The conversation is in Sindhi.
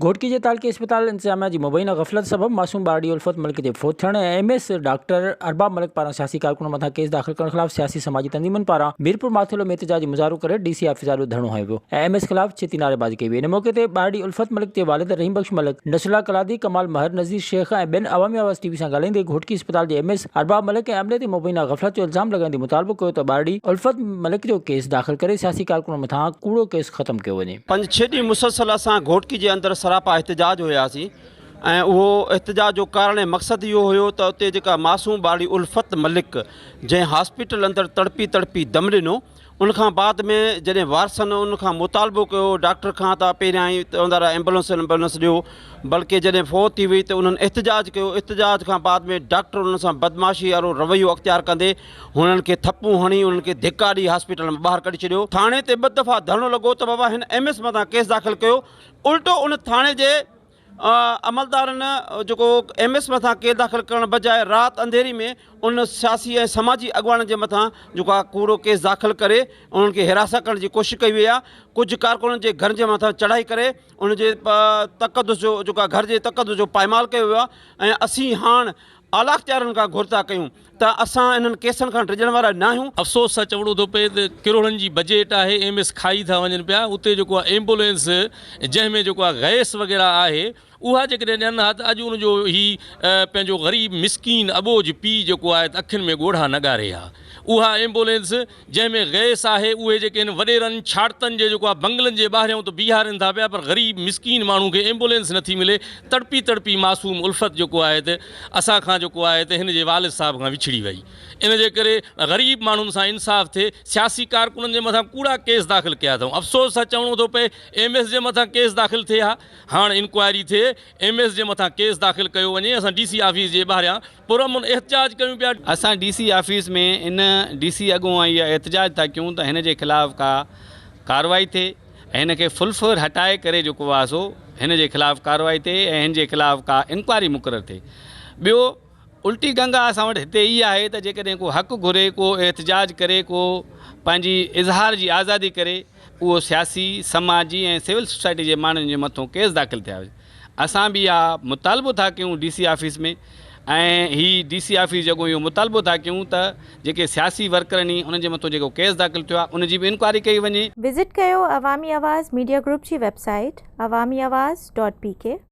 گهوٽڪي جي تعلقي اسپتال انتظاميا جي مبينا غفلت سبب معصوم ٻارڙي الفت ملڪ جي فوت ٿيڻ ۽ ايم ايس ڊاڪٽر ارباب ملڪ پاران سياسي ڪارڪنن مٿان ڪيس داخل ڪرڻ خلاف سياسي سماجي تنظيمن پاران ميرپور ماٿيلو ۾ احتجاجي مظاهرو ڪري ڊي سي آفيس آڏو ڌرڻو هنيو ويو ۽ ايم ايس خلاف ڇتي نعريبازي ڪئي وئي ان موقعي تي ٻارڙي الفت ملڪ جي والد رحيم بخش ملڪ، نصرالله ڪلادي، ڪمال مهر، نذير شيخ ۽ ٻين عوامي آواز ٽي وي سان ڳالهائيندي گهوٽڪي اسپتال جي ايم ايس ارباب ملڪ ۽ عملي تي مبينا غفلت جو الزام لڳائيندي مطالبو ڪيو ته ٻارڙي الفت ملڪ جو ڪيس داخل ڪري سياسي ڪارڪنن مٿان ڪوڙو ڪيس ختم ڪيو وڃي. پنج ڇهه ڏينهن مسلسل اسان گهوٽڪي جي اندر سراپا احتجاج هياسين ۽ اهو احتجاج جو ڪارڻ ۽ مقصد اهو هيو ته اتي جيڪا معصوم ٻارڙي الفت ملڪ جنهن هاسپيٽل اندر تڙپي تڙپي دم ڏنو ان کان بعد ۾ جڏهن وارثن ان کان مطالبو ڪيو ڊاڪٽر کان ته پهريان ئي چوندا رهيا ايمبولنس ايمبولنس ڏيو بلڪه جڏهن فوت ٿي وئي ته انهن احتجاج ڪيو احتجاج کان بعد ۾ ڊاڪٽر انهن سان بدمعاشي وارو رويو اختيار ڪندي هنن کي ٿپون هڻي انهن کي ڌڪا ڏئي هاسپيٽل مان ٻاهر ڪڍي ڇڏيو. ٿاڻي تي ٻه دفعا ڌرڻو لڳو ته بابا هن ايم ايس مٿان ڪيس داخل ڪيو الٽو ان ٿاڻي جي عملدارن جيڪو ايم ايس مٿان ڪيس داخل ڪرڻ بجاء رات انڌيري ۾ ان سياسي ۽ سماجي اڳواڻن جي مٿان جيڪو آهي ڪوڙو ڪيس داخل ڪري انهن کي هراسان ڪرڻ جي ڪوشش ڪئي وئي آهي ڪجهه ڪارڪنن جي گهرن جي مٿان چڙهائي ڪري ان جي تقدس جو جيڪو آهي گهر جي تقدس جو پائمال ڪيو ويو آهي ۽ اسين هاڻ اعليٰ اختيارين کان گهر ٿا ڪيون ته اسان انهن ڪيسن کان ڊڄڻ وارا ناهيون. افسوس سان چوڻو ٿو پئي ته ڪروڙن جي بجيٽ آهي ايم ايس کائي ٿا وڃن پيا اتي جيڪو آهي ايمبولينس جنهن ۾ جيڪو آهي گئس وغيره آهي اها جيڪڏهن ڏين ها ته اڄ ان جو هي پنهنجو غريب مسڪين اٻوجهه پيء جيڪو آهي ته اکين ۾ ڳوڙها نه ڳاري ها اها ايمبولينس جنهن ۾ گئس آهي اهي جيڪي هن وڏيرن ڇاڙتن جي جيڪو آهي بنگلن جي ٻاهريون ته بيهارين ٿا پيا پر غريب مسڪين ماڻهو کي ايمبولينس نٿي ملي تڙپي تڙپي معصوم الفت جيڪو آهي ته اسان کان جيڪو آهي ته هن جي والد صاحب کان وڇڙي وئي ان جي ڪري غريب ماڻهن سان انصاف ٿئي سياسي ڪارڪنن جي مٿان ڪوڙا ڪيس داخل ڪيا اٿئون افسوس سان چوڻو ٿو پئي ايم ايس جي مٿان ڪيس داخل ٿئي ها هاڻ انڪوائري ٿئي ايم ايس جي مٿان ڪيس داخل ڪيو وڃي اسان ڊي سي آفيس جي ٻاهريان پرامن احتجاج ڪيون پيا. اسان ڊي سي آفيس ۾ ان ڊي سي اڳون اهي احتجاج ٿا ڪيون ته هن جي خلاف ڪا ڪارروائي ٿئي ۽ هن کي فل فور هٽائي ڪري جيڪو آهي سو هن جي خلاف ڪارروائي ٿئي ۽ هن جي خلاف ڪا انڪوائري مقرر ٿئي ٻيو الٽي گنگا اسان وٽ هتي اها آهي ته جيڪڏهن ڪو حق گهري ڪو احتجاج ڪري ڪو پنهنجي اظهار جي آزادي ڪري اهو سياسي سماجي ۽ سول سوسائٽي جي ماڻهن جي مٿون ڪيس داخل ٿيا هجي اسان به اها مطالبو ٿا ڪيون ڊي سي آفيس ۾ ۽ هي ڊي سي آفيس جيڪو اهو مطالبو ٿا ڪيون ته جيڪي سياسي ورڪرن هي انهن جي مٿو جيڪو ڪيس داخل ٿيو آهي ان جي به انڪوائري ڪئي وڃي. وزٽ ڪيو عوامي آواز ميڊيا گروپ جي website Awami Awaz dot P K.